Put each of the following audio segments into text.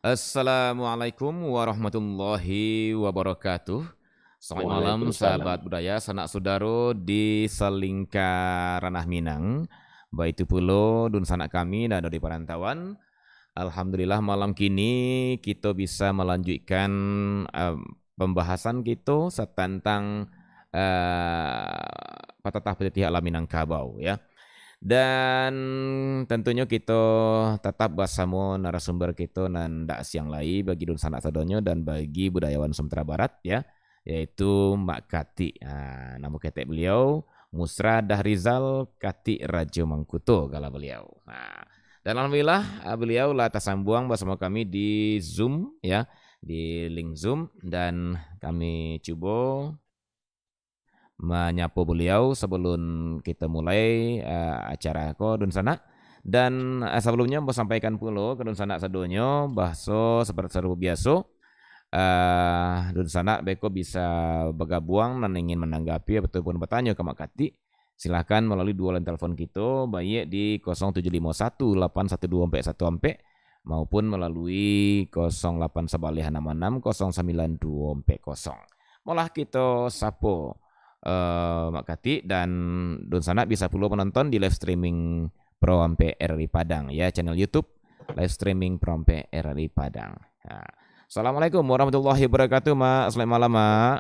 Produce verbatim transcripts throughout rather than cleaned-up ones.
Assalamualaikum warahmatullahi wabarakatuh. Selamat malam, Waalaikumsalam. Sahabat budaya, sanak saudaro di salingka ranah Minang. Baitu pulo dunsanak kami nan ado di parantauan. Alhamdulillah, malam kini kito bisa malanjuikkan, eh, pambahasan kito satantang, eh, patatah patitih alam Minangkabau, ya. Dan tantunyo kito tatap basamo narasumber kito nan dak asiang lai bagi dunsanak sadonyo dan bagi budayawan Sumatera Barat, ya, yaitu Mak Katik. Ah, namo ketek beliau Musra Dahrizal Katik Rajo Mangkuto, gala beliau. Ah, dan alhamdulillah, ah, beliau lah tasambuang basamo kami di Zoom, ya, di link Zoom, dan kami cubo manyapo beliau sabalun kito mulai, eh, acara ko, dunsanak. Dan, eh, sabalumnyo, ambo sampaikan pulo ka dunsanak sadonyo, bahaso saparati sarupo biaso, eh, dunsanak beko bisa bagabuang nan ingin mananggapi ataupun batanyo ka Mak Katik, silahkan malalui duo line telepon kito, baiak di kosong tujuh limo satu lapan satu duo ampek satu ampek, maupun malalui kosong lapan sabaleh anam anam kosong sambilan duo ampek kosong. Molah kito sapo, eh, Mak Katik, dan dunsanak bisa pulo manonton di live streaming Pro Ampek R R I Padang, ya, channel YouTube live streaming Pro Ampek R R I Padang. Nah. Assalamualaikum warahmatullahi wabarakatuh, Mak. Selamat malam, Mak.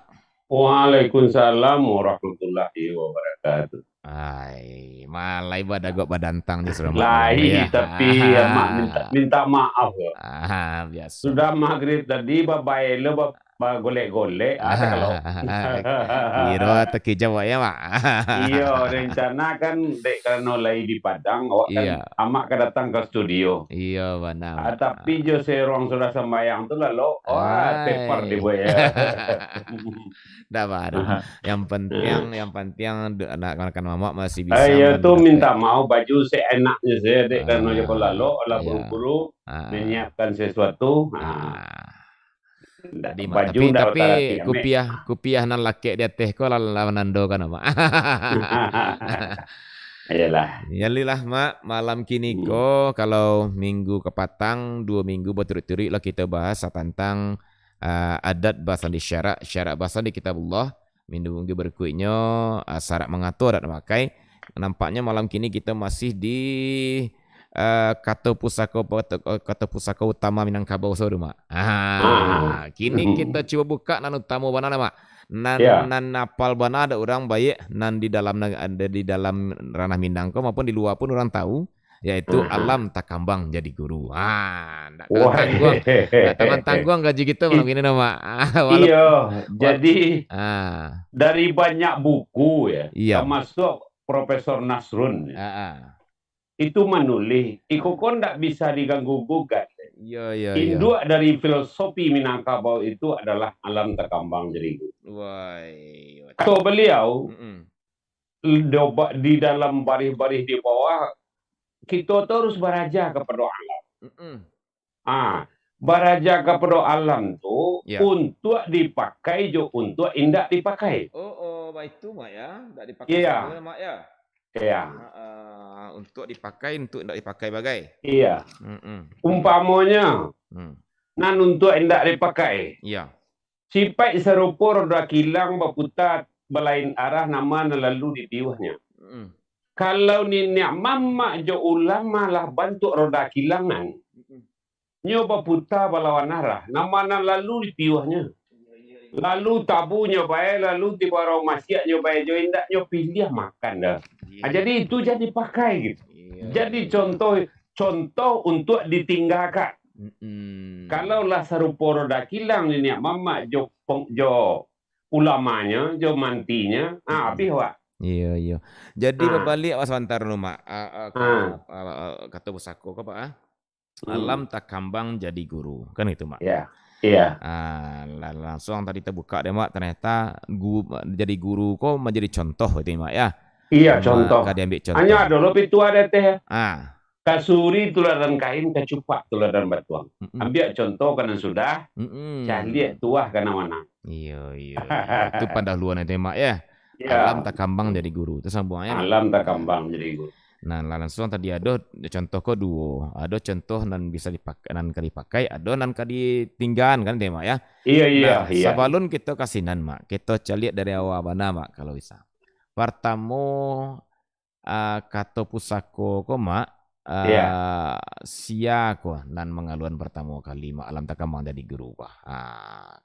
Waalaikumsalam warahmatullahi wabarakatuh. Ai, malai badagok badantang je sudah Mak. Lai, ya. Tapi Amak minta, minta maaf, yo. Ah, biaso. Sudah maghrib tadi, babaelo, ba-, bagolek-golek, ah, kalau. Kiro takijau, ya, Mak. Iyo, rencana kan, dek karano lai di Padang, awak kan, iya, Amak ka datang ka studio. Iyo, bana, Mak. Ah, tapi jo surang sudah sambayang tu, lalu, wah, ai, tepar dibuek, ya. Ndak apa, ndak apa. Aha. Yang penting, yang penting du-, anak, anak mamak masih bisa. Ah, iyo tu, mandapat. Minta maaf, baju seenaknyo sajo, dek, karano jo ko lalok, lah, ah, iyo, buru-buru, ah, menyiapkan sesuatu. Ah. Ah. Ndak, jadi, Mak, baju tapi, ndak tapi batarapi, Mak. Kupiah, kupiah nan lakek di ateh ko lah, lah manandokan, Mak. Iyolah. Iyolah, Mak, malam kini, hmm, ko, kalau minggu kapatang, duo minggu baturuik-turuik lah kito bahas tantang, ah, adat basandi syarak, syarak basandi Kitabullah, minggu-minggu barukuiknyo, ah, syarak mangato adat mamakai. Nampaknyo malam kini kito masih di, eh, kato pusako, kato, kato pusako utama Minangkabau sajo, Mak. Ah, ah, kini, hmm, kito cubo buka nan utamo bana, Mak. Nan, ya, nan apal bana dek urang, baiak nan di dalam neg-, di dalam ranah Minang ko maupun di lua pun urang tahu, yaitu, ah, ah, alam takambang jadi guru. Ah, ndak, wah, tangguang, ndak tangguang-tangguang gaji kito malam kini, Mak. Walau-, iyo, wal-, jadi, ah, dari banyak buku, ya, iya, tamasuak Profesor Nasrun, ya. Ah, ah. Itu manulih, iko ko ndak bisa diganggu gugat. Iya, iya, iya. Induak dari filosofi Minangkabau itu adalah alam takambang jadi guru. Wai, kato beliau, mm-mm, di ba-, di dalam barih-barih di bawah, kito tu harus baraja kapado alam. Mm-mm. Ah, baraja kapado alam tu, ya, untuak dipakai jo untuak indak dipakai. Oh, oh, baitu, Mak, ya. Ndak dipakai, iya, samo, Mak, ya. Iya. Ha, ah, untuak dipakai, untuak indak dipakai bagai. Iya. Mm-mm. Umpamonyo, hmm, nan untuak indak dipakai. Iya. Sipaik sarupo roda kilang baputa balain arah, nama nan lalu di tiuahnyo. Mm-mm. Kalau niniak mamak jo ulama lah bantuak roda kilang nan, mm-mm, nyo baputa balawan arah, nama nan lalu di tiuahnyo. Lalu tabu nyo bae, lalu tibo arau masiak nyo bae, jo indak nyo piliah makan doh. Iya. Ah, jadi itu jan dipakai gitu. Iya, jadi iya, contoh, contoh untuak ditinggakan. Mm-mm. Kalau lah sarupo roda kilang niniak mamak jo peng-, jo ulamanyo, jo mantinyo, ah, mm-mm, abih awak. Iya, iya. Jadi, ah, babaliak awak sabanta dulu, Mak. Ah, ah, ka, ah, ah, kato pusako ko, Pak, ah? Hmm. Alam takambang jadi guru, kan gitu, Mak? Iya, iya. Ah, la-, langsung tadi tabuka dek Mak, ternyata gu-, jadi guru ko manjadi contoh gitu, Mak, ya? Iya, contoh. Ka diambil contoh. Hanyo ado lo pituah di ateh. Ah. Kasuri tuladan kain, kacupak tuladan batuang. Mm-mm. Ambiak contoh ka nan sudah, mm-mm, caliak tuah ka nan manang. Iyo, iyo, iyo. Itu pandahuluan itu, Mak, ya? Iya. Alam takambang jadi guru. Itu sambuang, ya? Alam takambang jadi guru. Nah, lah langsuang tadi ado contoh ko duo. Ado contoh nan bisa dipakai, nan ka dipakai, ado nan ka ditinggaan kan, deh, Mak, ya. Iya, iya, Nah, iya. sabalun kito ka sinan, Mak, kito caliak dari awal bana, Mak, kalau bisa. Partamo, ah, kato pusako ko, Mak, Iya. ah, sia ko nan mangaluan partamo kali, Mak, Alam Takambang jadi guru ko? Ah.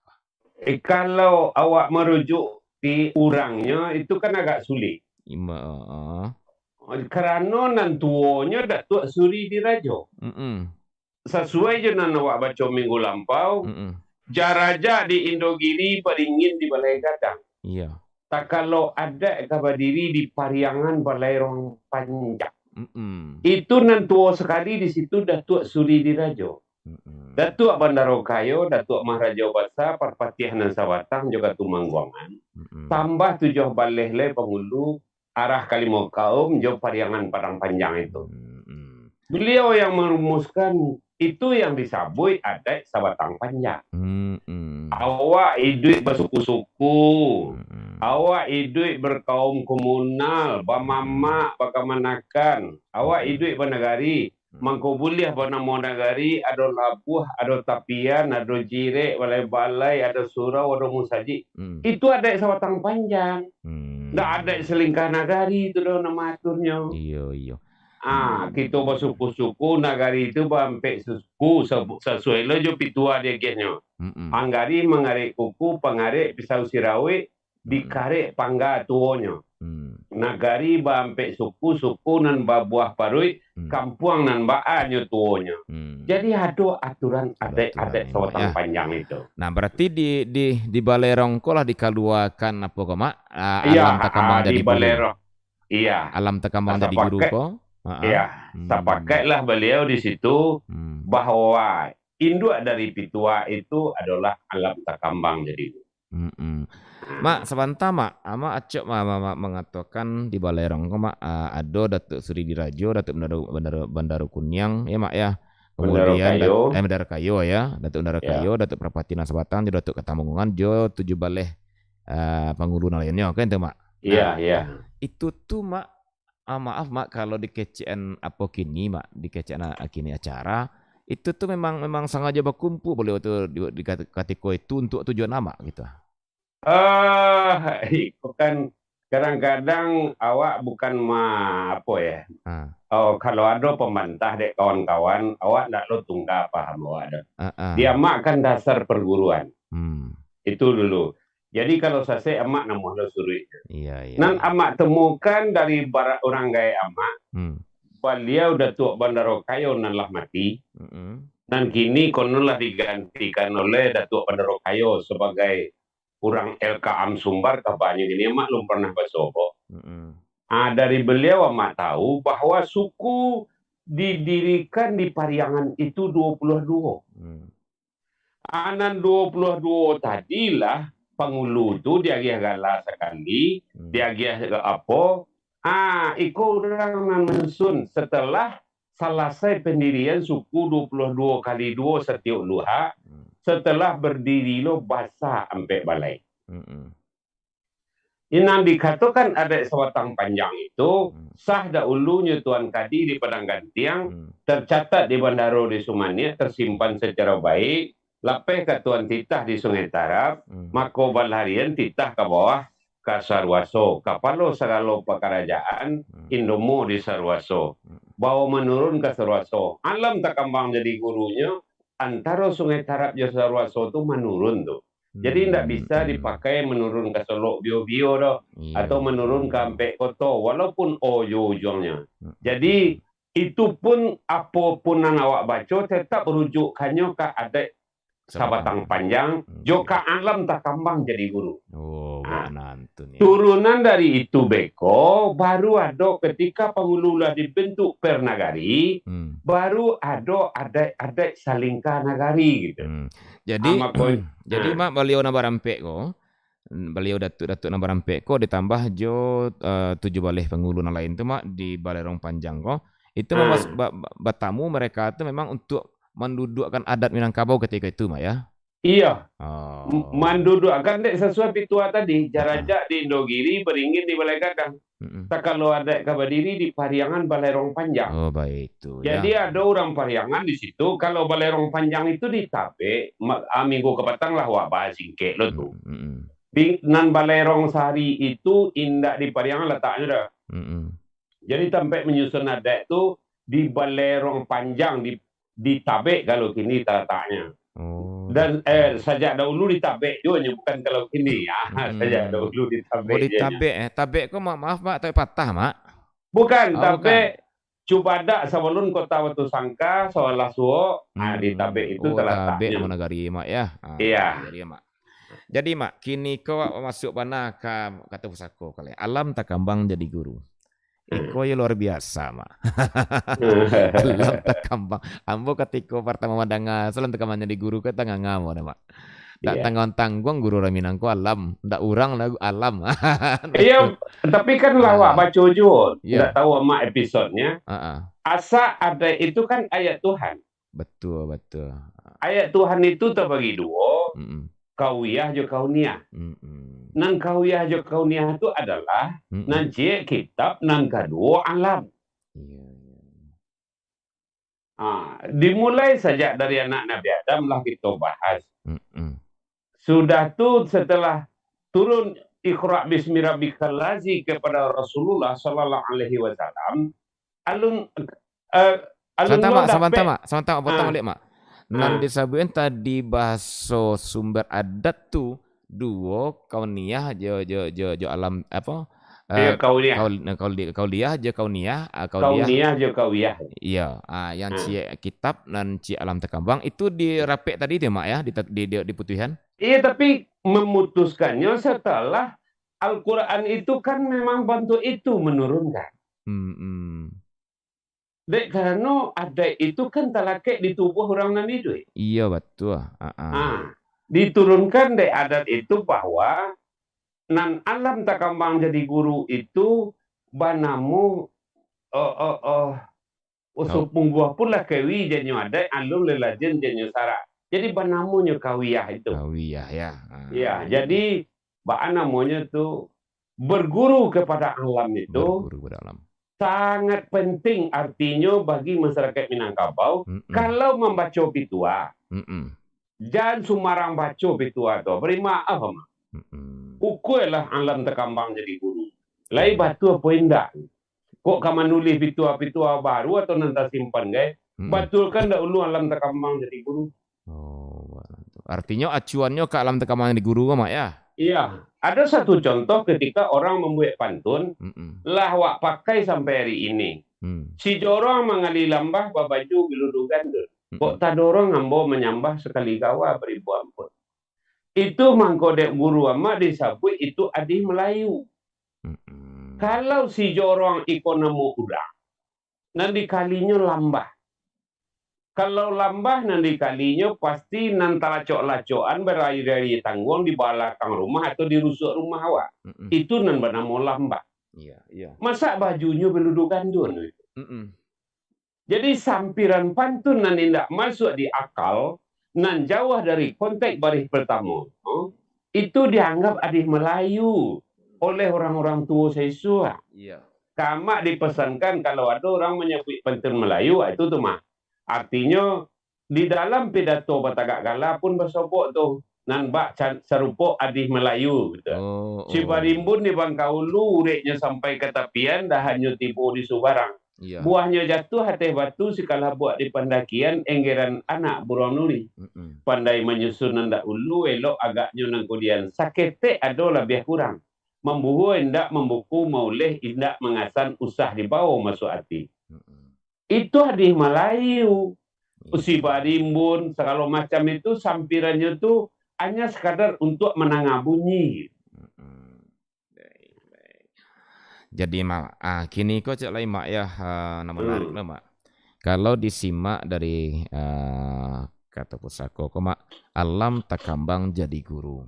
Eh, kalau awak merujuk di urangnyo, itu kan agak sulit. Ima, ah. Karano nan tuonyo Datuak Suri Dirajo. Mm-mm. Sasuai jo nan awak baco minggu lampau, Mm-mm. jarajak di Indogiri, baringin di Balai Gadang. Iya. Takalo adaik ka badiri di Pariangan Balai Rong Panjang. Mm-mm. Itu nan tuo sakali di situ Datuak Suri Dirajo. Mm-mm. Datuak Bandaro Kayo, Datuak Maharajo Basa, Parpatiah Nan Sabatang jo Katumangguangan. Mm-mm. Tambah tujuah baleh lai pangulu arah Kalimo Kaum jo Pariangan Padang Panjang itu. Mm-mm. Beliau yang merumuskan itu yang disabuik adaik Sabatang Panjang. Mm-mm. Awak iduik basuku-suku. Mm-mm. Awak iduik berkaum komunal, bamamak, bakamanakan. Awak iduik banagari. Hmm. Mangko buliah banamo nagari, ado labuah, ado tapian, ado jirek, balai-balai, ado surau, ado musajik. Hmm. Itu adaik Sabatang Panjang. Hmm. Ndak adaik salingka nagari tu doh nan maaturnyo. Iyo, iyo. Ah, Hmm. kito basuku-suku, nagari tu baampek suku, sabu-, sasuai lo jo pitua diagiahnyo. Mm-mm. Anggari mangarek kuku, pangarek pisau sirawik, Mm-mm. dikarek pangga tuonyo. Hmm. Nagari baampek suku, suku nan babuah paruik, Hmm. kampuang nan baanyo tuonyo. Hmm. Jadi ado aturan adaik-adaik Aturan, Sabatang ya. Panjang itu. Nah, berarti di di di Balai Rong ko lah dikaluakan apo ko, Mak? Ah, Iya, Alam Takambang ah, jadi di Balai guru. Rong. Iya. Alam Takambang jadi guru Sapakat, ko? Ah, ah. iya, Hmm. sapakatlah baliau di situ Hmm. bahwa induak dari pitua itu adalah Alam Takambang jadi guru. Mm-mm. Ah. Mak, sabanta, Mak. Amak acok ma-, ma-, ma-, mangatokan di Balai Rong ko, Mak, ah, ado Datuak Suri Dirajo, Datuak Bandaro, Bandaro, Bandaro Kuniang, ya, Mak, ya. Bandaro Kemudian Dat-, Kayo. eh, Bandaro Kayo, ya. Datuak Bandaro Ya. Kayo, Datuak Parpatiah Nan Sabatang, jo Datuak Katumangguangan, jo tujuah baleh, ah, pangulu nan lainnyo, kan tu, Mak? Iya, Nah, iya. itu tu, Mak, ah, maaf, Mak, kalau di kecekan apo kini, Mak, di kecekan a-, kini acara, itu tu memang, memang sangajo bakumpua baliau tu di, di kat-, katiko itu untuk tujuan amak gitu. Ah, iko kan kadang-kadang awak bukan ma-, apo ya. Ha. Oh, kalau ado pambantah dek kawan-kawan, awak ndak lo tungga paham awak dah. Ah, ah. Di amak kan dasar perguruan. Hmm. Itu dulu. Jadi kalau sasek amak namuah lo suruik. Iya, iya. Nan amak temukan dari bara-, urang gaek amak, Hmm. baliau Datuak Bandaro Kayo nan lah mati, Mm-mm. nan kini konon lah digantikan oleh Datuak Bandaro Kayo sebagai urang L K Am Sumbar, kabanyo kini amak lum pernah basobok. Mm-mm. Ah, dari beliau amak tahu bahwa suku didirikan di Pariangan itu dua puluh dua. Hmm. Ah, nan dua puluh dua tadi lah pangulu tu diagiah gala sakali, Hmm. diagiah apo. Ah, iko urang nan mansusun setelah salasai pandirian suku dua puluh dua kali dua satiok luhak, Hmm. setelah bardiri lo basa ampek balai. Mm-mm. Nan dikatokan adaik Sabatang Panjang itu Hmm. sah dahulunyo Tuan Kadi di Padang Gantiang, Hmm. tercatat di Bandaro di Sumaniak, tersimpan secara baik, lapeh ka Tuan titah di Sungai Tarab, Hmm. mako balarian titah ka bawah ka Saruaso, kapalo sagalo pakarajaan, Hmm. Indomo di Saruaso, Hmm. bawa manurun ka Saruaso. Alam Takambang jadi gurunyo, antaro Sungai Tarab jo Saruaso tu manurun tu. Jadi, ndak bisa Hmm. dipakai manurun ka Solok Bio-Bio doh, Iya. atau manurun ka Ampek Koto, walaupun O jo ujuangnyo. Hmm. Jadi, itu pun apo pun nan awak baco, tetap rujukkannyo ka adaik Sabatang Panjang, Hmm. jo ka Alam Takambang jadi guru. Oh, Ah. Bak Nan tu ni. Turunan dari itu beko, baru ado ketika pangulu lah dibentuk per nagari, Hmm. baru ado adaik-adaik salingka nagari gitu. Hmm. Jadi, Ah, mako, jadi, ah. Mak, baliau nan barampek ko, baliau Datuak-Datuak nan barampek ko ditambah jo, eh, tujuah baleh pangulu nan lain tu, Mak, di Balai Rong Panjang ko, itu Ah. mamas-, ba-, ba-, batamu mereka tu memang untuk manduduakkan adat Minangkabau ketika itu, Mak, ya? Iya. Oh. M-, manduduakkan dek sasuai pituah tadi, jarajak di Indogiri, baringin di Balai Gadang. Mm-mm. Sakalo adaik ka badiri di Pariangan Balai Rong Panjang. Oh, baitu, Jadi, ya. ado urang Pariangan di situ, kalau Balai Rong Panjang itu di Tabek, ma-, ah, minggu kapatang lah wak bahas singkek lo tu. Mm-mm, mm-mm. Di, nan Balai Rong Sari itu indak di Pariangan lataknyo dah. Mm-mm. Jadi, tampek manyusun adaik tu di Balai Rong Panjang, di, di Tabek kalau kini talataknyo. Oh. Dan, eh, sajak dahulu di Tabek juo nyo, bukan kalau kini. Ah, Mm-mm. sajak dahulu di Tabek Oh, di juo nyo. Tabek, eh. Tabek ko, ma-, maaf, Mak, Tabek Patah, Mak? Bukan, Oh, bukan. Tabek Cubadak sabalun Kota Batusangka, Sawalah Suok, ah, di Hmm. Tabek itu Oh, Tabek talataknyo. Amo nagari, Mak, ya? Ah, Iya. nagari, Mak. Jadi, Mak, kini ko awak masuak bana ka, ka Pusako kali. Alam Takambang jadi guru. Hmm. Iko yo luar biasa, Mak. Alam Takambang. Ambo katiko partamo mandanga Alam Takambang jadi guru ko tanganga ambo dah, Mak. Ndak Iya. tangguang-tangguang guru urang Minang ko alam, ndak urang lah alam. Iyo, tapi kan lah awak Ah. baco juo, Iya. ndak tahu amak episodenya. Ah, ah. Asa adaik itu kan ayat Tuhan. Betul, betul. Ayat Tuhan itu terbagi dua, Mm-mm. kawiah jo kauniah. Mm-mm. Nan kawiah jo kauniah tu adalah Mm-mm. nan ciek kitab, nan kaduo alam. Iya, iya. Ha, dimulai sajak dari anak Nabi Adam lah kito bahas. Mm-mm. Sudah tu, setelah turun Iqra bismi rabbikal ladzi kepada Rasulullah sallallahu alaihi wasallam, alun, eh, alun Sabanta, lo Mak, sabanta, dapek. Mak. Sabanta, Mak. Potong Ah. baliak, Mak. Nan Ah. disabuikan tadi bahaso sumber adat tu, duo, kauniah jo, jo, jo, jo alam, apo? Iyo, Eh, kauniah. kaul-, eh, kauli-, kauliah jo kauniah, ah, kauliah. Kauniah jo kawiah. Iyo, ah, yang Ah. ciek kitab nan ciek Alam Takambang, itu di rapek tadi tu, Mak, ya, di, di, di, di putuihan? Iyo, tapi memutuskannyo setelah Al-Quran itu kan memang bantuak itu menurunkan. Hmm, hmm. Dek karano adaik itu kan talakek di tubuah urang nan iduik. Iyo, batua. Ah, ah. Ah, diturunkan dek adat itu bahwa nan Alam Takambang jadi guru itu banamo, eh, eh, eh, Kau- Usopung Buah pun lah kawi jadinyo adaik, alun lelajen jadinyo sarak. Jadi banamonyo kawiah itu. Kawiah, ya. Ah. Ya, jadi baa namonyo tu, berguru kepada alam itu Berguru kepada alam. sangat penting artinyo bagi masyarakat Minangkabau. Mm-mm. Kalau mambaco pituah, Mm-mm. jan sumbarang baco pituah tu. Bari maaf, Mak. Mm-mm. Ukuilah Alam Takambang jadi guru. Lai Iya. batua apo indak? Kok ka manulih pituah-pituah baru atau nan tasimpan, gai? Mm-mm. Batulkan dahulu Alam Takambang jadi guru. Oh, artinyo acuannyo ka Alam Takambang jadi guru ko, Mak, ya? Iya. Ada satu contoh ketika orang mambuek pantun, Mm-mm. lah awak pakai sampai hari ini. Hmm. Si jorong mangali lambah, babaju biludu gandun. Mm-mm. Kok tadorong ambo manyambah, sakali gawa baribu ampun. Itu mangko dek guru amak disabuik itu adih Melayu. Mm-mm. Kalau si jorong iko namo urang, nan dikalinyo lambah. Kalau lambah nan dikalinyo, pasti nan talacok-lacokan barari-rari tangguang di balakang rumah atau di rusuak rumah awak. Mm-mm. Itu nan banamo lambah. Iya, iya. Masak bajunyo biludu gandun itu. Mm-mm. Jadi, sampiran pantun nan indak masuak di akal, nan jauah dari konteks barih pertamo, itu dianggap adih Melayu oleh orang-orang tuo saisuak. Iya. Ka amak dipesankan, kalau ado urang manyabuik pantun Melayu, ah, itu tu mah. Artinyo, di dalam pidato batagak gala pun basobok tu, nan bak ca-, sarupo adih Melayu, gitu. Oh, Si oh. barimbun di Bangkaulu, ureknyo sampai ka tapian, dahannyo tibo di subarang. Iya. Buahnyo jatuah ateh batu, sikalabuak di pandakian, enggeran anak buruang nuri. Mm-mm. Pandai manyusun nan dahulu, elok agaknyo nan kudian. Saketek ado labiah kurang. Mambuhua indak mambuku, mauleh indak mangasan, usah dibao masuak ati. Mm-mm. Itu adih Malayu. Iya. Si barimbun, sagalo macam itu, sampirannyo tu hanya sekadar untuk mananga bunyi. Mm-mm. Baik, baik. Jadi, Mak, ah, kini ko cek lai, Mak, ya, ah, nan manarik Hmm. lah, Mak. Kalau disimak dari, ah, kata pusako ko, Mak, alam takambang jadi guru.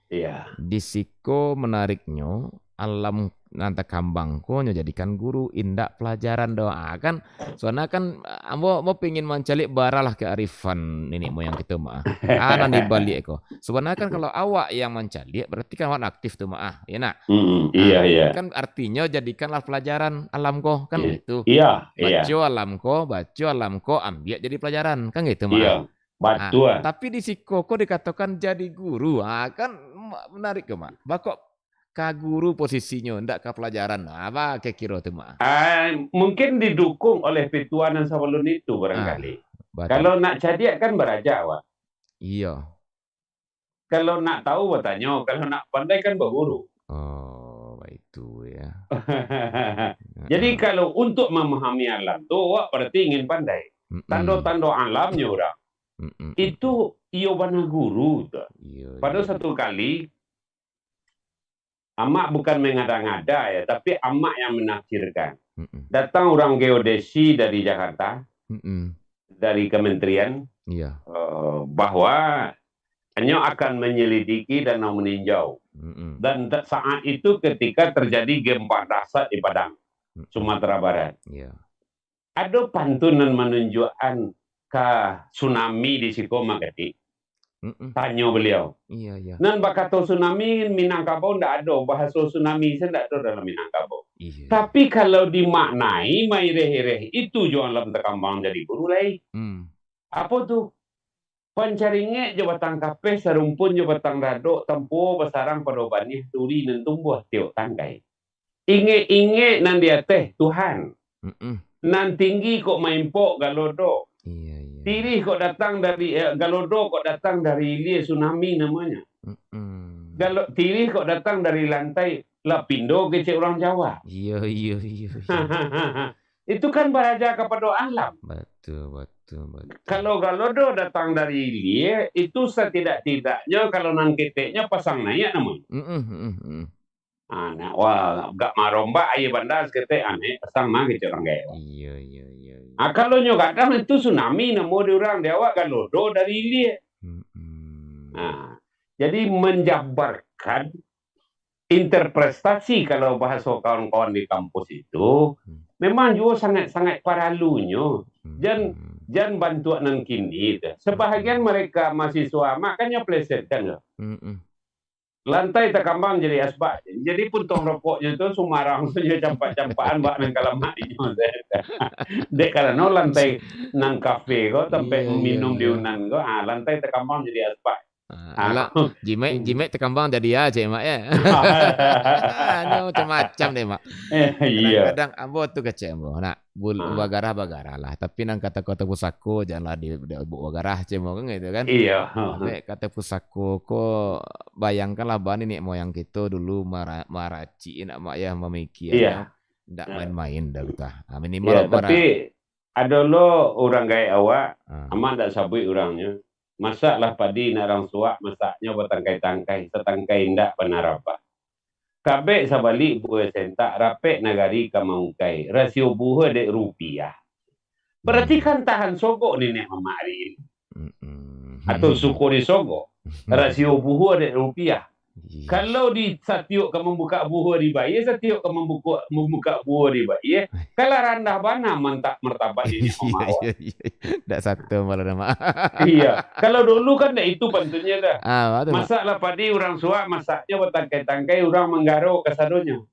Iya. Di siko menariknyo, alam nan takambang ko nyo jadikan guru, indak pelajaran doh. Ah, kan, soalnya kan, ambo, ambo pingin mancaliak baralah kearifan niniak moyang kito, Mak. Ah, nan di baliak ko. Sebenarnya kan kalau awak yang mancaliak, berarti kan awak aktif tu, Mak. Ah, iya nak? Mm-mm, iya, Ah, iya. Kan artinyo jadikanlah pelajaran alam ko, kan Iya. gitu. Iya, iya. Baco alam ko, baco alam ko, ambiak jadi pelajaran, kan gitu, Mak. Iya. Batua. Ah, tapi di siko ko dikatokan jadi guru. Ah, kan ma-, menarik ko, Mak. Baa kok ka guru posisinyo, ndak ka pelajaran. Ah, baa kiro-kiro tu, Mak? Ah, mungkin didukung oleh pituah nan sabalun itu barangkali. Ah, batua. Kalau nak cadiak kan baraja, Wak. Iyo. Kalau nak tahu, batanyo. Kalau nak pandai kan baguru. Oh, baitu ya. Jadi, Heeh. kalau untuk memahami alam tu, awak berarti ingin pandai. Mm-mm. Tando-tando alamnyo urang. Mm-mm. Itu iyo bana guru tu. Iyo, Pado iyo. satu kali, amak bukan mengada-ngada ya, tapi amak yang menafsirkan. Mm-mm. Datang urang geodesi dari Jakarta, Mm-mm. dari kementerian, Iya. eh, bahwa nyo akan menyelidiki dan meninjau. Mm-mm. Dan te-, saat itu ketika terjadi gempa dahsyat di Padang, Mm-mm. Sumatera Barat. Iya. Ado pantun nan manunjuakan ka tsunami di siko, Mak Katik? Mm-mm. Tanyo beliau. Iya, iya. Nan bakato tsunami Minangkabau ndak ado, bahaso tsunami se ndak ado dalam Minangkabau. Iya. Tapi kalau dimaknai maireh-ireh itu jo alam takambang jadi guru lai. Hmm. Apo tu? Pancaringek jo batang kapeh, sarumpun jo batang dadok, tampuo basarang pado baniah, duri nan tumbuah tiok tangkai. Ingek-ingek nan di ateh, Tuhan. Mm-mm. Nan tinggi kok maimpok galodo. Iya, iya. Tirih kok datang dari, eh, galodo kok datang dari ilia, tsunami namonyo. Mm-mm. Galo-, tirih kok datang dari lantai, lah pindo kecek urang Jawa. Iya, iya, iya, iya. Itu kan baraja kapado alam. Batua, batua, batua. Kalau galodo datang dari ilia, itu satidak-tidaknyo kalau nan keteknyo pasang naiak namonyo. Mm-mm, mm-mm, mm-mm. Ah, nah, wah, agak marombak aia banda saketek, ah, naiak pasang mah kecek urang gaek. Iya, iya, iya, iya. Ah, kalau nyo gadang itu tsunami namo di urang, di awak galodo dari ilia. Mm-mm. Ah, jadi menjabarkan interpretasi kalau bahaso kawan-kawan di kampus itu Hmm. memang juo sangat-sangat paralunyo. Hmm. Jan, Hmm. jan bantuak nan kini tu. Sebahagian Hmm. mereka mahasiswa, makanya plesetkan tu. Hmm, hmm. Lantai takambang jadi asbak. Jadi puntung rokoknyo tu sumarang sajo campak-campakan bak nan ka lamak inyo. Dek karano lantai nan kafe ko, tampek Iya, iya, minum di iya. Unan ko, ah, lantai takambang jadi asbak. Ah, Ah. alah, jimek, Hmm. jimek takambang jadi ah, cek Mak, ya. Ado macam-macam deh, Mak. Eh, iya. Kadang-kadang ambo tu kecek ambo, nak, bul-, Ah. bagarah-bagarah lah. Tapi nan kato-kato pusako, janlah di, di, bagarah, cek ambo kan gitu kan. Iya. Sampai kato pusako ko, bayangkanlah, bah, niniak moyang kito dulu mara-, maracik, nak, Mak, ya, mamikia, Iya. ndak Nah. main-main dah, Butah. Ah, minimal Iya, mara- tapi ado lo urang gaek awak, Ah. amak ndak sabuik urangnyo. Masaklah padi nak rang suak, masaknyo batangkai-tangkai, satangkai indak bana rabah. Kabek sabalik buah sentak, rapek nagari ka maungkai, rasio buah dek rupiah. Berarti Hmm. kan tahan sogok niniak mamak ari ini. Mm-mm. Atau suko disogok, rasio buah dek rupiah. Yes. Kalau di satiok ka mambukak buah dibayia, satiok ka mambukak, mambukak buah dibayia, kalah randah bana mantak martabat niniak mamak awak. Iya, iya, iya. Ndak sato malah, Mak. Iya. Kalau dulu kan ndak itu pantunnyo dah. Ah, batua, Mak. Masaklah padi urang suak, masaknyo batangkai-tangkai, urang manggaro kasadonyo.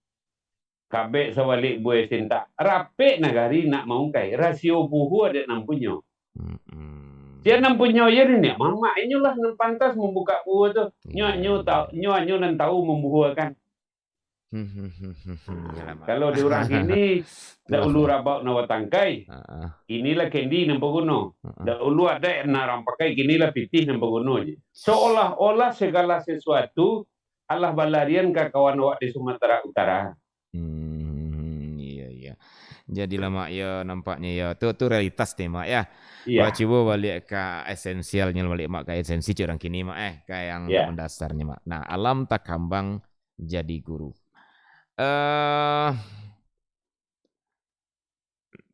Kabek sabalik buah sentak, rapek nagari nak maungkai, rasio buah dek nan punyo. Mm-mm. Sia nan punyo, iyo niniak mamak, inyolah nan pantas mambukak buah tu. Nyo, Iya, nyo iya. ta-, nyo, nyo nan tahu mambuahakan. Hmm, hmm, hmm, hmm, hmm. Iyalah, Mak. Kalau di urang kini, dahulu rabab nan batangkai, Ah, ah. kinilah kendi nan baguno. Ah, ah. Dahulu adaik nan urang pakai, kinilah pitih nan baguno je. Seolah-olah segala sesuatu alah balarian ka kawan awak di Sumatera Utara. Hmm, iya, iya. Jadilah, Mak, ya, nampaknyo, ya. Tu, tu realitas deh, Mak, ya. Iya. Wah, cubo baliak ka esensialnyo, baliak, Mak, ka esensi cek urang kini, Mak, eh, ka yang Iya. mendasarnyo, Mak. Nah, alam takambang jadi guru. Eh,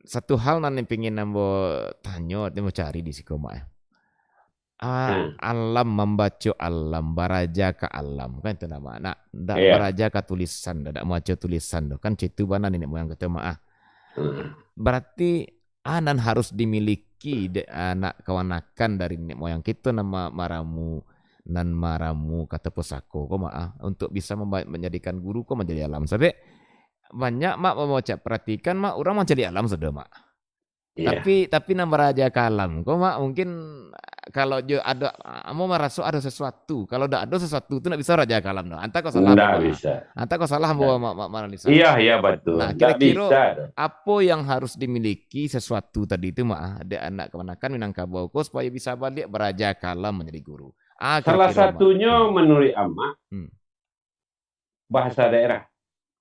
satu hal nan pingin ambo tanyo, ambo cari di siko, Mak, eh. Ah, hmm. Alam, mambaco alam, baraja ka alam, kan itu namo. Nak, dak baraja ka tulisan, dak, dak mambaco tulisan tu. Kan caitu bana niniak moyang kito, Mak, ah. Hmm. Barati, ah, nan harus dimiliki dek anak kamanakan dari niniak moyang kito, nan ma-, maramu, nan maramu kato pusako ko, Mak, ah, untuk bisa memba-, manjadikan guru ko manjadi alam. Sabab banyak, Mak, Mak cak paratikan, Mak, urang mancaliak alam sudah, Mak. Iya. Tapi, tapi nan baraja ka alam ko, Mak, mungkin kalau jo ado, ambo maraso ado sasuatu. Kalau dak ado sasuatu tu, ndak bisa baraja ka alam tu. Antah ko salah, Mak. Ndak bisa. Antah ko salah, Mak, Mak, Mak, Mak Anissa. Iya, iya, batua. Nah, kiro-kiro apo yang harus dimiliki sasuatu tadi tu, Mak, ah, dek anak kamanakan Minangkabau ko supayo bisa baliak baraja ka alam manjadi guru? Ah, kiro-kiro, Mak. Salah satunyo, manuruik Amak, hmm, bahasa daerah.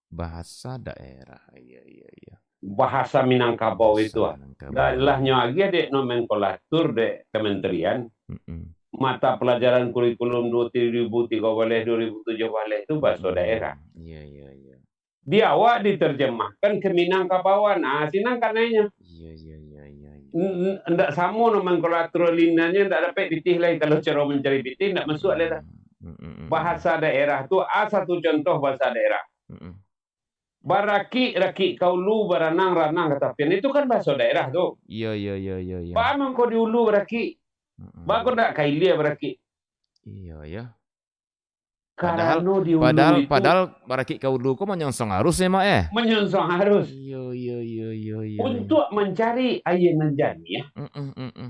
Bahasa daerah, iya, iya, iya. Bahasa Minangkabau itu, ah. Bahasa Minangkabau. Dak lah nyo agiah dek nomenklatur dek kementerian. Mm-mm. Mata pelajaran kurikulum dua ribu tiga belas, dua ribu tujuh belas itu bahasa daerah. Iya, iya, iya. Di awak diterjemahkan ke Minangkabauan. Ah, sinan kanainyo. Iya, iya, iya, iya, iya. N-, n-, ndak samo nomenklatur linanyo, ndak dapek pitih lai. Kalau caro mancari pitih, ndak masuak lai dah. Hmm, hmm, hmm, hmm. Bahasa daerah tu, ah, satu contoh bahasa daerah. Hmm, hmm. Barakik, rakik ka ulu, baranang, ranang ka tapian. Itu kan bahasa daerah tu. Iya, iya, iya, iya, iya. Baa mangko di ulu barakik? Hmm, hmm. Baa kok ndak ka ilia barakik? Iya, iya. Padahal, karano di ulu padahal, itu padahal barakik ka ulu ko manyonsong arus ya, Mak, eh? Manyonsong arus. Iyo, iyo, iyo, iyo, iyo, iyo. Untuak mancari aia nan janiah, mm-mm, mm-mm,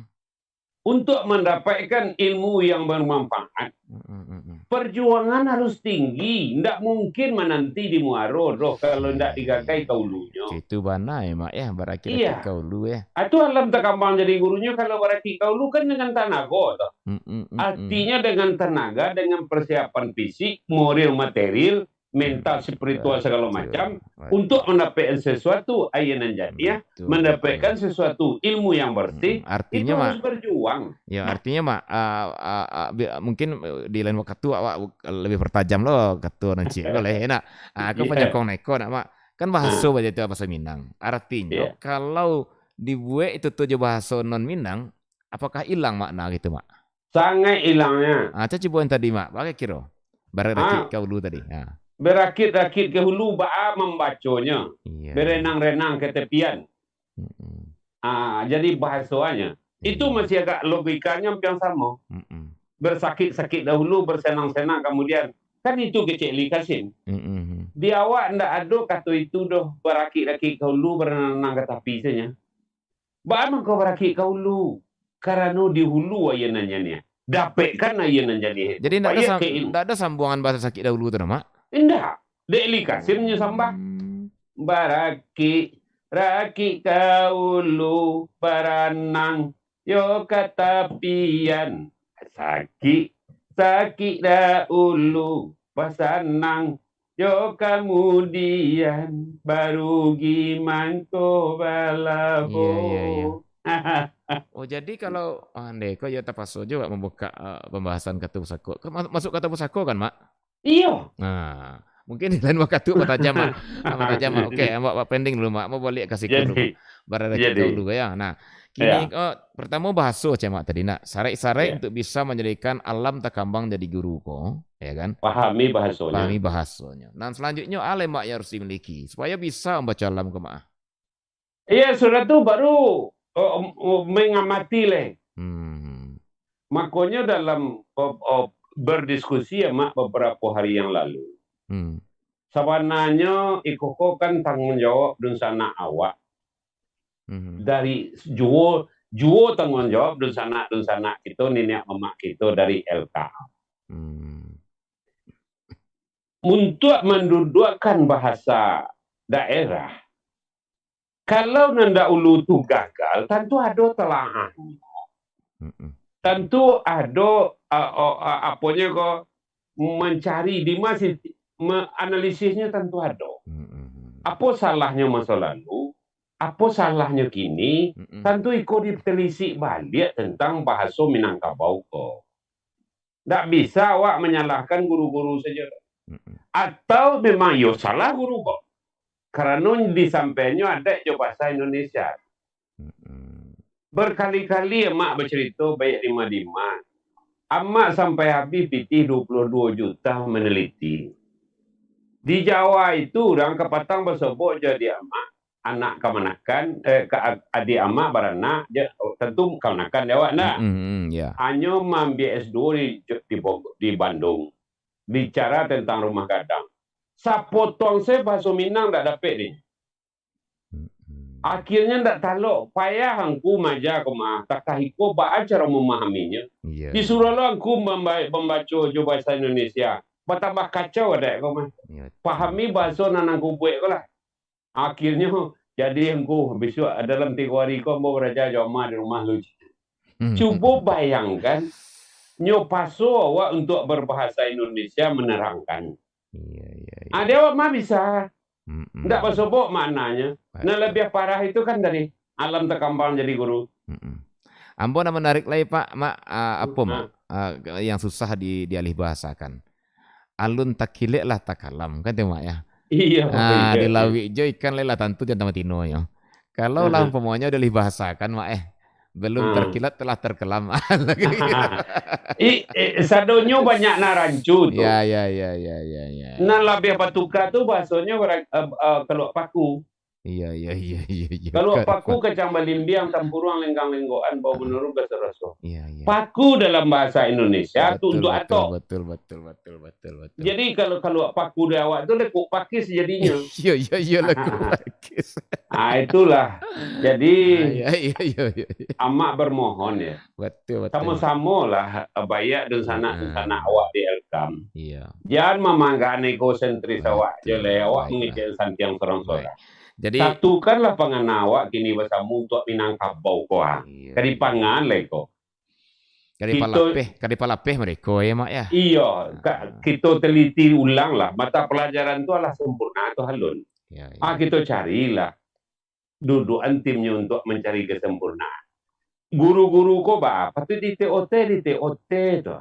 untuak mandapatkan ilmu yang bermanfaat, mm-mm, mm-mm, perjuangan harus tinggi. Ndak mungkin mananti di muaro doh kalau ndak digagai ka ulunyo. Itu bana ya, Mak, ya, barakik-rakik ka ulu, ya. Ah, tu alam takambang jadi gurunyo kalau barakik ka ulu kan dengan tanago tu. Mm, mm, mm, mm. Artinyo dengan tanaga, dengan persiapan fisik, moral, material, mental, spiritual, segalo macam, betul, untuk mandapatkan sesuatu, aia nan janiah, betul, mandapatkan sesuatu ilmu yang bersih, mm, artinyo, itu Mak, harus berjuang. Ya, artinyo, Mak, ah, ah, ah, bi-, mungkin, eh, di lain wakatu awak lebih pertajam lo kato nan ciek ko lah, nak. Ah, ko panyokong neko, nak, Mak. Kan bahaso baja tu, bahaso Minang. Artinyo, kalau dibuek itu tu jo bahaso non Minang, apakah ilang makna gitu, Mak? Sangaik ilangnyo. Ah, cubo yang tadi, Mak. Baa kiro? Barakik ka ulu tadi. Ah. Barakik-rakik ka ulu, baa mambaconyo. Iya. Baranang-ranang ka tapian. Mm-mm. Ah, jadi bahasoanyo. Itu masih agak logikanyo yang samo. Mm-mm. Bersakit-sakit dahulu, bersenang-senang kemudian. Kan itu kecek Eli Kasim. Mm-mm. Di awak ndak ado kato itu doh, barakik-rakik ka ulu, baranang-ranang ka tapi sajo. Baa mangko barakik ka ulu? Karano di ulu aia nan janiah. Dapekkan aia nan janiah. Jadi, ndak ado sam-, ndak ado sambuangan bahasa sakik dahulu tu, Mak? Indak. Dek Eli Kasim nyo sambah. Hmm. Barakik, rakik ka ulu, baranang yo ka tapian. Sakik, sakik dahulu, basanang yo kamudian, barugi mangko balabo. Iya, iya, iya. Oh, jadi kalau, oh, andai ko yo tapaso jo, Mak, mambuka, eh, pambahasan kato pusako. Ko ma-, masuk kato pusako kan, Mak? Iyo. Nah, mungkin di lain wakatu batajam, Mak. Ah, batajam, Mak. Oke, Mak, Mak pending dulu, Mak. Mau baliak ka siku dulu. Jadi, barakik ka ulu, ya. Nah, kini, ya, oh, pertamo bahaso, cek Mak tadi, nak. Saraik-saraik, ya, untuk bisa manjadikan alam takambang jadi guru ko, ya kan? Pahami bahasonyo. Pahami bahasonyo. Nah, selanjutnyo, a lai, Mak, yang harus dimiliki supayo bisa mambaco alam ko, Mak? Iya, sudah tu baru, oh, oh, mengamati lai. Hmm. Makonyo dalam, oh, oh, berdiskusi, ya, Mak, beberapa hari yang lalu. Hmm. Sabananyo iko ko kan tanggung jawab dunsanak awak. Hmm. Dari juo, juo tanggung jawab dunsanak-dunsanak kito, niniak mamak kito dari L K A. Hmm. Untuak manduduakkan bahasa daerah, kalau nan dahulu tu gagal, tantu ado telaah. Mm-mm. Tantu ado, a, o, a, aponyo ko, mancari di ma si-, ma-, analisisnyo tantu ado. Mm-mm. Apo salahnyo maso lalu, apo salahnyo kini, mm-mm, tantu iko ditelisik baliak tentang bahaso Minangkabau ko. Ndak bisa awak manyalahkan guru-guru sajo. Mm-mm. Atau memang iyo salah guru ko. Karano disampaiannyo adaik jo bahasa Indonesia. Mm-mm. Berkali-kali Amak bacarito, baiak di ma-di ma. Amak sampai habih pitih dua puluh dua juta manaliti. Di Jawa itu, urang kapatang basobok jo adiak amak, anak kamanakan, eh, ka-, adiak amak baranak, ja-, tantu kamanakan di awak ndak? Mm, mm, mm, ya. Hanyo maambiak S dua di, di Bog-, di Bandung. Bicara tentang rumah gadang. Sapotong se bahaso Minang ndak dapek ni. Mm-mm. Akhirnya ndak talok, payah angku maja ko mah, takah iko baa caro mamahaminyo. Iya, iya. Disuruah lo angku mamba-, mambaco jo bahasa Indonesia. Batambah kacau adaik ko mah. Iya, betul. Pahami bahaso nan angku buek ko lah. Akhirnyo, jadi angku, bisuak dalam tigo hari ko ambo baraja jo amah di rumah lu. Hmm. Cubo bayangkan, nyo paso awak untuak berbahasa Indonesia menerangkan. Iya, iya, iya. Ah, di awak mah bisa. Mm-mm. Ndak basobok maknanyo. Baik. Nan labiah parah itu kan dari alam takambang jadi guru. Mm-mm. Ambo nan manarik lai, Pak, Mak, ah, apo, Mak? Ah. Ah, yang susah di, dialih bahasakan. Alun takilek lah takalam, kan tu, Mak, ya? Iya, ah, iya, di lauik jo ikan lai lah tantu jan tama tino, yo. Kalau lah umpamonyo dialih bahasakan, Mak, eh, belum terkilat telah terkelam. I, eh, sadonyo banyak nan rancu tu. Ya, ya, ya, ya, ya, ya. Nan labiah batuka tu bahasonyo bara-, eh, eh, kaluak paku. Iya, iya, iya, iya, iya. Kaluak paku, kacang balimbiang, tampuruang lenggang-lenggokan, bau menurun gasa raso. Iya, iya. Paku dalam bahasa Indonesia tu untuk atok. Betul, betul, betul, betul, betul, betul. Jadi, kalau, kalau paku di awak tu lekuk pakis jadinyo. Iya, iya, iya, lekuk pakis. Ah, itulah. Jadi, ah, iya, iya, iya, iya, iya. Amak bermohon, ya. Betul, betul. Samo-samolah, eh, baiak dunsanak-dunsanak awak di Elkam. Iya. Jan mamanggahan egosentris awak je lai, awak mangecek santiang sorang-sorang. Baik. Jadi, satukanlah pangan awak kini basamo untuak Minangkabau ko, ha. Iya, iya. Ka dipangan lai ko. Ka dipalapeh, ka dipalapeh mereka, ya, Mak, ya? Iyo, ka-, kito teliti ulang lah, mata pelajaran tu alah sempurna atau alun. Ya, ya. Ah, kito carilah duduakan timnyo untuak mancari kesempurnaan. Guru-guru ko ba, patuik di T O T, di T O T tu.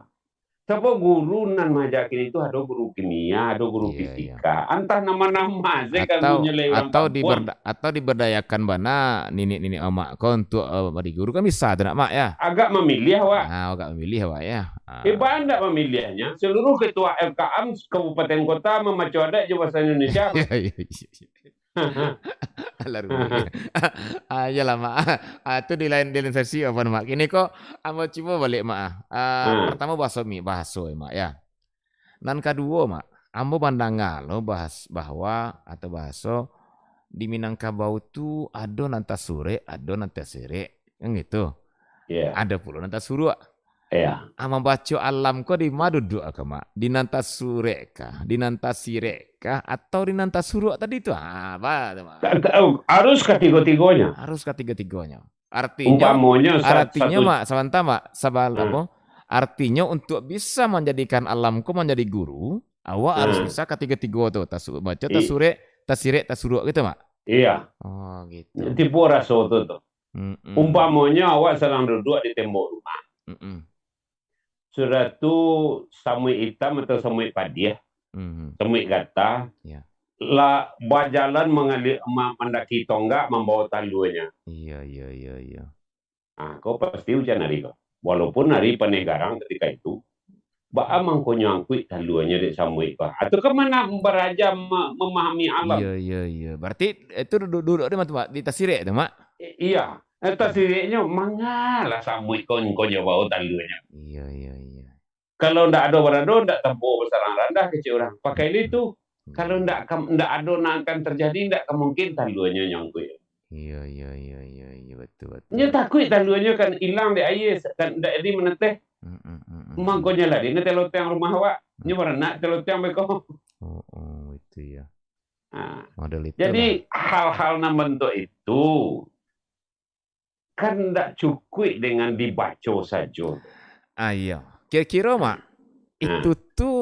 Sabab guru nan maaja kini tu ado guru kimia, ado guru fisika. Iya, iya. Antah nama-nama se kan. Atau, punyo lai urang atau kampuang. Diberda-, atau diberdayakan bana niniak-niniak mamak ko untuak, eh, jadi guru kan bisa tu nak, Mak, ya? Agak mamiliah, Wak. Ah, agak mamiliah, Wak, ya. Ah. Hebat ndak mamiliahnyo? Seluruh ketua L K M kabupaten kota mamaco adaik jo bahasa Indonesia. Iya, iya, iya, iya. Alah, rumah. Ah, iyolah, Mak. Ah, tu di lain, di lain sesi apa, Mak? Kini ko, ambo cubo baliak, Mak. Ah, pertamo bahaso mi-, bahaso, Mak, ya. Nan kaduo, Mak, ambo mandanga lo bahas-, bahwa atau bahaso di Minangkabau tu ado nan tasurek, ado nan tasirek. Kan gitu. Iya. Ado pulo nan tasuruak. Iya. Ah, mambaco alam ko di ma duduak ka, Mak? Di nan tasurek kah? Di nan tasirek kah? Atau di nan tasuruak tadi tu? Ah, apa tu, Mak? Ka-, ka-, harus katigo-tigonyo. Harus katigo-tigonyo. Artinyo, umpamonyo sa-, artinyo, satu Mak, sabanta, Mak, sabal-, apa? Artinyo, untuk bisa manjadikan alam ko manjadi guru, awak harus bisa katigo-tigo tu, tasu-, baco, i-, tasurek, tasirek, tasuruak gitu, Mak? Iya. Oh, gitu. Tibo raso tu, tu. Mm-mm. Umpamonyo awak sadang duduak di tembok rumah. Mm-mm. Sudah tu samuik itam atau samuik padiah, mhm, samuik gata, ya, lah bajalan mangali-, ma-, mandaki tonggak mambawa taluanyo. Iya, iya, iya, iya. Ah, ko pasti ujan ari ko. Walaupun ari paneh garang ketika itu, baa mangkonyo angkuik taluanyo dek samuik ko? Atau ka ma baraja ma-, mamahami alam? Iya, iya, iya. Berarti itu duduk-duduk di ma tu, Mak? Di tasirek tu, Mak? I-, iya. Eh, tasiriknyo, mangalah samuik ko, ko jo bao taluanyo. Iya, iya, iya. Kalau ndak ado barado, ndak tampuo basarang randah, kecek urang. Pakai itu. Hmm. Kalau ndak kam-, ndak ado nan akan terjadi, ndak ka mungkin taluanyo nyangkuik. Iya, iya, iya, iya, iya, betul, betul. Nyo takuik taluanyo kan ilang dek aia, kan ndak jadi maneteh. Hmm, hmm, hmm, hmm. Mangkonyo lah, di nyo telotiang rumah awak. Nyo baranak telotiang beko. Oh, oh, itu ya. Ah. Model itu. Jadi, lah, hal-hal nan bantuak itu kan ndak cukuik dengan dibaco sajo. Ah, iya. Kiro-kiro, Mak, ah, itu tu,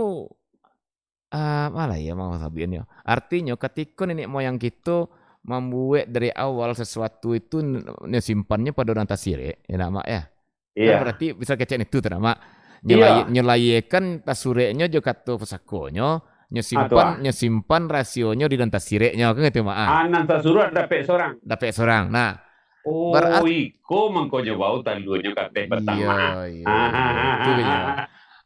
ah, malah ya, Mak Sabian, ya. Artinyo, katiko niniak moyang kito mambuek dari awal sesuatu itu, n-, nyo simpannyo pado nan tasirek, ya nak, Mak, ya? Kan, iya, berarti bisa kecek itu tu, Mak. Iya. Nyelai-, nyelaiakan tasureknyo jo kato pusakonyo, nyo simpan, ah, tu, ah, nyo simpan rasionyo di nan tasireknyo, kan gitu, Mak, ah? Ah, nan tasuruak dapek sorang. Dapek sorang. Nah, Oh, Barat- iko mangkonyo bau taluanyo kateh batang, Mak. Iyo, iyo, iyo. Itu nyo.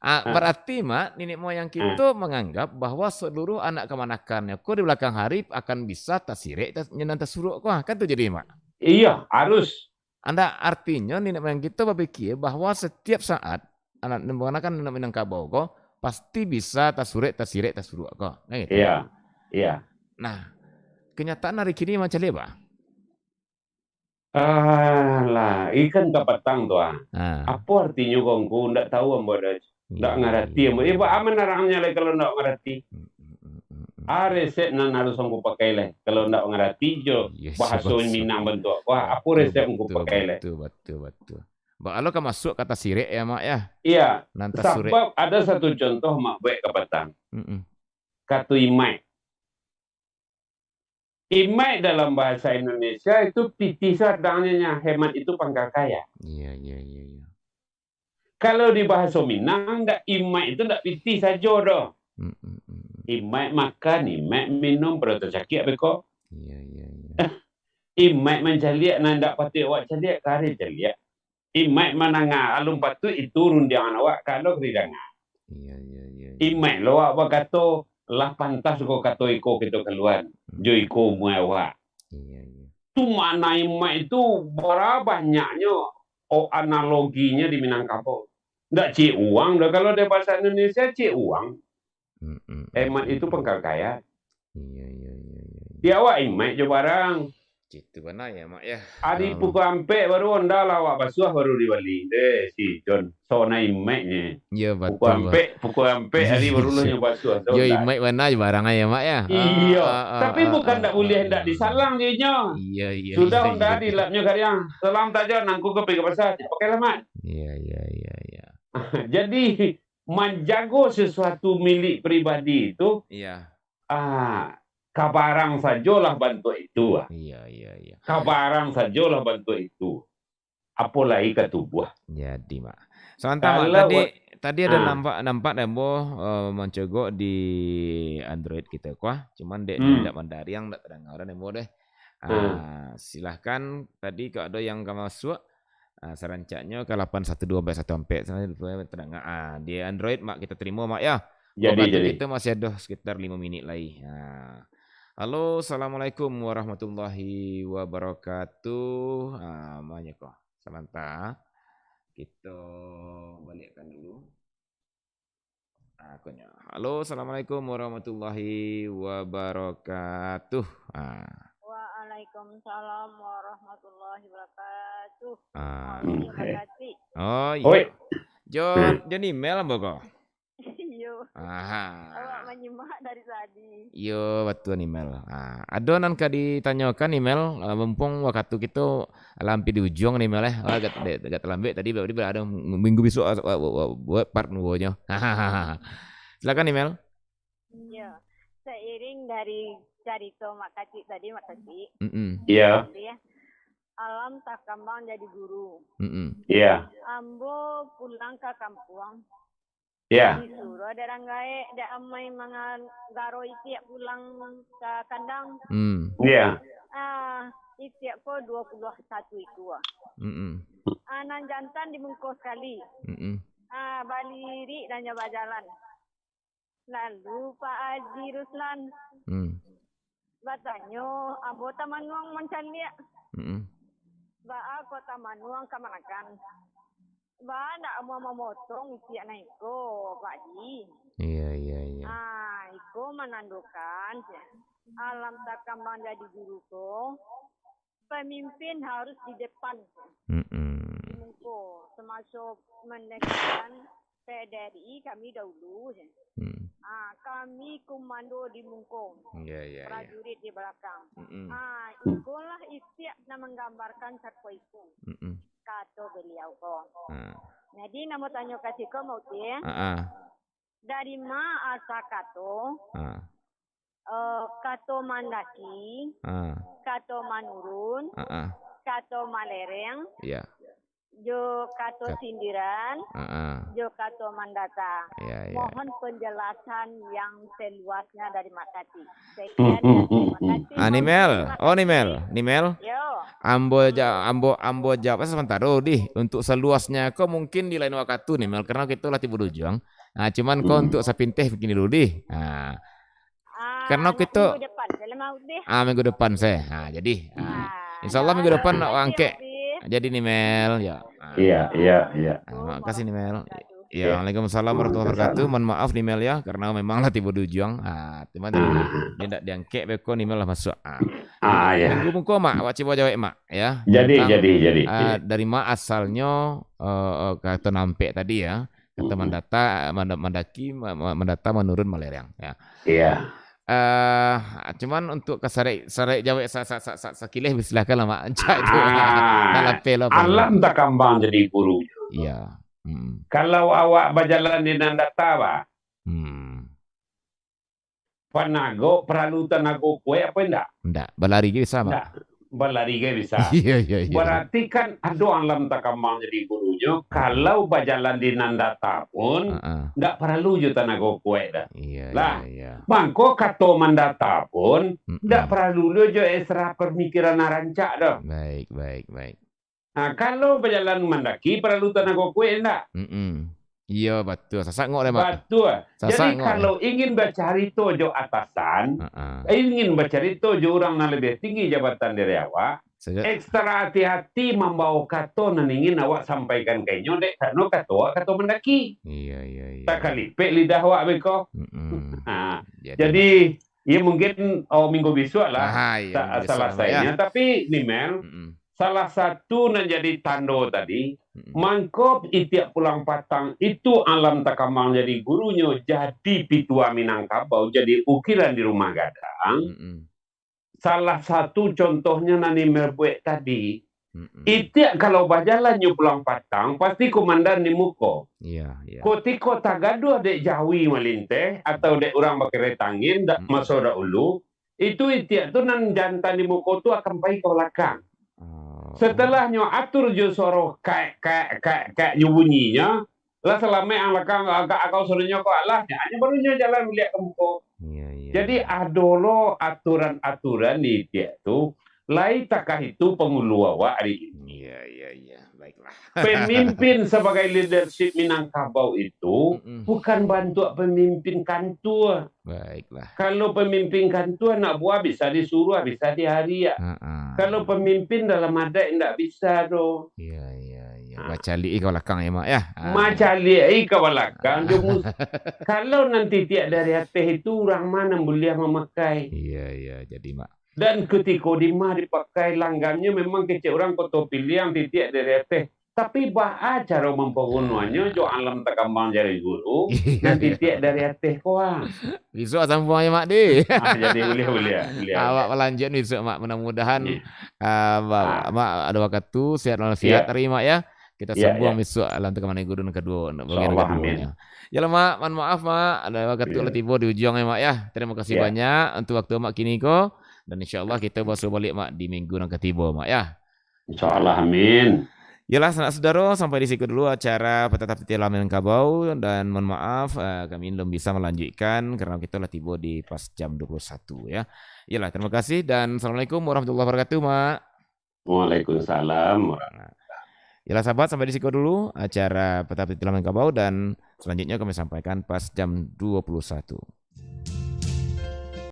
Ah, berarti, Mak, niniak moyang kito menganggap bahwa seluruh anak kamanakannyo ko di balakang hari akan bisa tasirek, tas-, nyo nan tasuruak ko. Kan tu jadi, Mak? Iyo, harus. Anda artinyo niniak moyang kito bapikia bahwa setiap saat anak, manganakan anak Minangkabau ko, pasti bisa tasurek, tasirek, tasuruak ko. Kan gitu? Iya, iya. Nah, kenyataan hari kini macam apa? Alah, ikan kapatang tu, ah. Ah. Apo artinyo ko ngku? Ndak tahu ambo doh. Ndak ngarati ambo. Eh, baa manarangnya lai kalau ndak ngarati? Mm, mm, mm, mm. Ah, resep nan harus ambo pakai lai. Kalau ndak ngarati jo Iya, bahaso betul. Minang bantuak. Wah, apo Betul, resep ambo betul, pakai lai? Betul, betul, betul. Baa lo ka masuak kata sirek ya, Mak, ya? Iya. Nan tasurek. Sabab ada satu contoh, Mak, buek kapatang. Mm-mm. Kato imaik. Imaik dalam bahasa Indonesia itu pitih sadang nyo, hemat itu pangkal kaya. Iya, iya, iya, iya. Kalau di bahaso Minang, ndak, imaik itu ndak pitih sajo doh. Mm, mm, mm, mm. Imaik makan, imaik minum, pado tacakiak beko. Iya, iya, iya. Imaik mancaliak, nan ndak patuik awak caliak, kari caliak. Imaik mandanga, alun patuik itu rundiangan awak, kalau ka didanga. Iya, iya, iya, iya. Imaik lo awak bakato, lah pantas ko kato iko kito kaluan, Hmm. jo iko umua awak. Iya, iya. Tu makna imaik tu, bara banyaknyo, oh, analoginyo di Minangkabau. Ndak ciek uang doh, kalau dari bahasa Indonesia ciek uang. Mm, mm, mm, Hemat mm, itu mm. pangkal kaya. Iya, iya, iya, iya, iya. Di awak imaik jo barang. Gitu bana ya, Mak, ya. Ari Ah. pukua ampek baru onda lah awak basuah baru dibali. Deh, si John. Sona imaiknyo. Iya, Pukua betul, Mak. ampek, pukua ampek ari baru lah nyo basuah. Yo, Sona. imaik bana jo barang ya, Mak, ya. Iya. Ah, ah, Tapi ah, bukan ah, ndak ah, buliah ah, ndak ah. disalang dinyo. Iya, iya, Sudah iya, onda iya. dilapnyo kariang. Salam tajo nangku ka pai ka pasar. Pakai lah, Mak. Iya, iya, iya, iya. Jadi, manjago sesuatu milik pribadi itu, Iya. ah, ka barang sajolah bantuak itu, ah. Iya, iya, iya. Ka barang sajolah bantuak itu. Apo lai ka tubuah. Jadi, Mak. Samantha, Mak, Kalau tadi, wa- tadi ada Ah. nampak, nampak deh, Ambo, eh, mancogok di Android kita, kuah. Cuman dek Hmm. indak mandariang, indak tadanga deh, Ambo deh. Hmm. Ah, silahkan, tadi kalau ada yang ka masuak, ah, sarancaknyo ka lapan satu dua empat satu ampek, sana tadanga. Ah, di Android, Mak, kita terima, Mak, ya. Jadi, Waktu jadi. kita masih ada sekitar lima minit lagi. Ah. Halo, assalamualaikum warahmatullahi wabarakatuh. Ah, manya ko. Samantha. Kita baliakkan dulu. Ah, akunyo. Halo, assalamualaikum warahmatullahi wabarakatuh. Ah. Waalaikumsalam warahmatullahi wabarakatuh. Ah. Terima kasih. Oh, iya. Oi. Jo, jo email ambo ko? Iyo. Aha. Awak manyimak dari tadi. Iyo, batua ni, Mel. Ah, ado nan ka ditanyokan ni, Mel? Ah, mumpung wakatu kito lah ampia di ujuang ni, Mel, eh. Ah, agak, agak talambek tadi, berarti ada minggu besok, ah, ah, ah, ah, buat part duonyo. Silakan ni, Mel. Iyo. Seiring dari carito Mak Kacik tadi, Mak Kacik. Mm-mm. Iyo. Tadi, ya. Alam takambang jadi guru. Mm-mm. Iyo. Ambo pulang ka kampuang. Iyo. Disuruah dek urang gaek, dek amai manggaro itiak pulang ka kandang. Hmm. Iyo. Ah, itiak ko duo puluah satu ikua. Mm-mm. Ah, nan jantan dimungko sakali. Mm-mm. Ah, balirik dan nyo bajalan. Lalu Pak Haji Ruslan Hmm. batanyo, ambo tamanuang mancaliak. Mm-mm. Baa ko tamanuang kamanakan? Baa ndak amuah mamotong itiak nan iko, Pak Haji? Iyo, iyo, iyo. Ah, iko manandokan, cek. Alam takambang jadi guru ko, pemimpin harus di depan. Mm-mm. Di muko, termasuk menegakkan P D R I kami dahulu, cek. Hmm. Ah, kami komando di muko, Iyo, iyo, iyo. prajurit di belakang. Mm-mm. Ah, ikolah itiak nan manggambarkan cako iko, Mm-mm. kato beliau ko. Ah. Jadi, nan batanyo ka siko, Mak Uti, Ah, ah. dari ma asa kato, Ah. eh, kato mandaki, Ah. kato manurun, Ah, ah. kato malereng, Iyo. jo kato Kat- sindiran, Ah, ah. jo kato mandata. Iyo, iyo. Mohon penjelasan yang seluasnya dari Mak Kacik. Sekian dan terima kasih. Ah, ni Mel. Oh, ni Mel. Ni Mel. Yo. Ambo ja-, ambo, ambo jawab samantaro dih. Untuk saluasnyo ko mungkin di lain wakatu ni, Mel, karano kito lah tibo di ujuang. Ah, cuman ko Hmm. untuk sapinteh begini dulu dih. Ah. Ah, Karano nak kito minggu depan, salah mau dih. Ah, minggu depan saya. Ah, jadi, ah, Ah, insya Allah minggu dah, depan nak makasih, angkek. Mak Dih. Jadi ni, Mel, ya. Ah. Iya, iya, iya. Ah, makasih ni, Mel. Iya, Iya. Waalaikumsalam warahmatullahi wabarakatuh. Waalaikumsalam. Mohon maaf ni, Mel, ya, karena memang lah tibo di ujuang. Ah, cuman Ah. dia ndak diangkek beko ni, Mel, lah masuk. Ah. Ah, iya. Minggu muko, Mak, awak cubo jawab, Mak, ya. Jadi, Tentang, jadi, jadi. ah, Iya. dari ma asalnyo, eh, eh, kato nampek tadi, ya. Kato Mm-mm. mandata, manda-, mandaki, ma-, ma-, mandata, manurun, malereng, ya. Iya. Eh, cuman untuk ka sarek, sarek jawek sa-, sa-, sa-, sa-, sakileh, silakan lah, Mak. Cak tu. Ah, Nak lapeh lah, Pak. Alam takambang jadi guru. Iya. Mm. Kalau awak bajalan di nan data, Pak, Hmm. panago, paralu tanago kuek apa indak? Indak. Balari ge bisa, Mak. Indak. Balari ge bisa. Iya, iya, iya. Berarti kan ado alam takambang jadi gurunyo, kalau bajalan di nan data pun, Heeh. ndak paralu jo tanago kuek dah. Iya, Lah, iya, iya. mangko kato mandata pun, Mm-mm. ndak paralu lo jo ekstra pamikiran nan rancak doh. Baik, baik, baik. Nah, kalau bajalan mandaki, paralu tanago kuek ndak? Mm-mm. Iyo, batua. Sasak ngok deh, Mak. Batua. Sasak Jadi, ngok deh. kalau ingin bacarito jo atasan, Heeh. ingin bacarito jo urang nan labiah tinggi jabatan dari awak, Saja- ekstra hati-hati mambawa kato nan ingin awak sampaikan ka inyo, dek karano kato awak kato mandaki. Iya, iya, iya. Takalipek lidah awak beko. Mm-mm. Ha. Jadi, Jadi, ya mungkin, oh, minggu bisuak lah Ah, iya, sa-, minggu bisuak lah, ya. salesainyo. Tapi, ni, Mel, Mm-mm. salah satu nan jadi tando tadi, Mm-mm. mangko itiak pulang patang itu alam takambang jadi gurunyo, jadi pitua Minangkabau, jadi ukiran di rumah gadang. Mm-mm. Salah satu contohnyo nan ni Mel buek tadi. Mm-mm. Itiak kalau bajalan nyo pulang patang, pasti komandan di muko. Iya, iya. Kutiko tagaduah dek jawi malinteh, atau dek urang bakareta angin, dak Mm-mm. maso dahulu, itu itiak tu nan jantan di muko tu akan pai ka balakang. Oh. Setelah nyo atur jo suaro kaek, kaek, kaek, kaek nyo bunyinyo, lah salamaik ang lakang, agak agak suaronyo ko alah, nyo baru nyo jalan buliak ka muko. Iya, iya, Jadi, iya. ado lo aturan-aturan di itiak tu, lai takah itu pangulu awak ari ini. Iya, iya, iya. Baiklah. Pemimpin sabagai leadership Minangkabau itu Mm-mm. bukan bantuak pemimpin kantua. Baiklah. Kalau pemimpin kantua, anak buah bisa disuruah, bisa diariak. Ha-ha. Kalau pemimpin dalam adat, indak bisa doh. Iya, iya, iya. Ha. Bacaliak ka balakang ya, Mak, ya? Ha. Macaliak ka balakang, Ha. jo mus-, kalau nan titiak dari ateh itu, urang ma nan buliah mamakai? Iya, iya. Jadi, Mak. Dan kutiko dima dipakai langgamnyo, memang kecek urang Koto Piliang titiak dari ateh. Tapi baa caro mampagunoannyo jo alam takambang jadi guru, Iya. nan titiak dari ateh ko, ah? Bisuak sambuang ya, Mak, di. Ah, jadi buliah, buliah, buliah, Awak buliah. balanjut bisuak, Mak. Mudah-mudahan, Iya. ah, ba-, Ah. Mak ado wakatu, sihat walafiat Iya. hari, Mak, ya. Kita Iya, sambuang iya. bisuak alam takambang jadi guru nan kaduo, bagian Insyaallah, amin. kaduonyo. Yalah, Mak, mohon maaf, Mak, ado wakatu Iya. lah tibo di ujuang ya, Mak, ya. Terima kasih Iya. banyak untuk waktu Mak kini ko, dan insyaallah kita basuo baliak, Mak, di minggu nan katibo, Mak, ya. Insyaallah, amin. Yalah, sanak sudaro, sampai di siko dulu acara Patatap Titilah Minangkabau, dan mohon maaf, eh, kami belum bisa melanjutkan karena kita lah tibo di pas jam dua puluh satu, ya. Yalah, terima kasih dan assalamualaikum warahmatullahi wabarakatuh, Mak. Waalaikumsalam warahmatullahi. Yalah, sahabat, sampai di siko dulu acara Patatap Titilah Minangkabau, dan selanjutnya kami sampaikan pas jam dua puluh satu.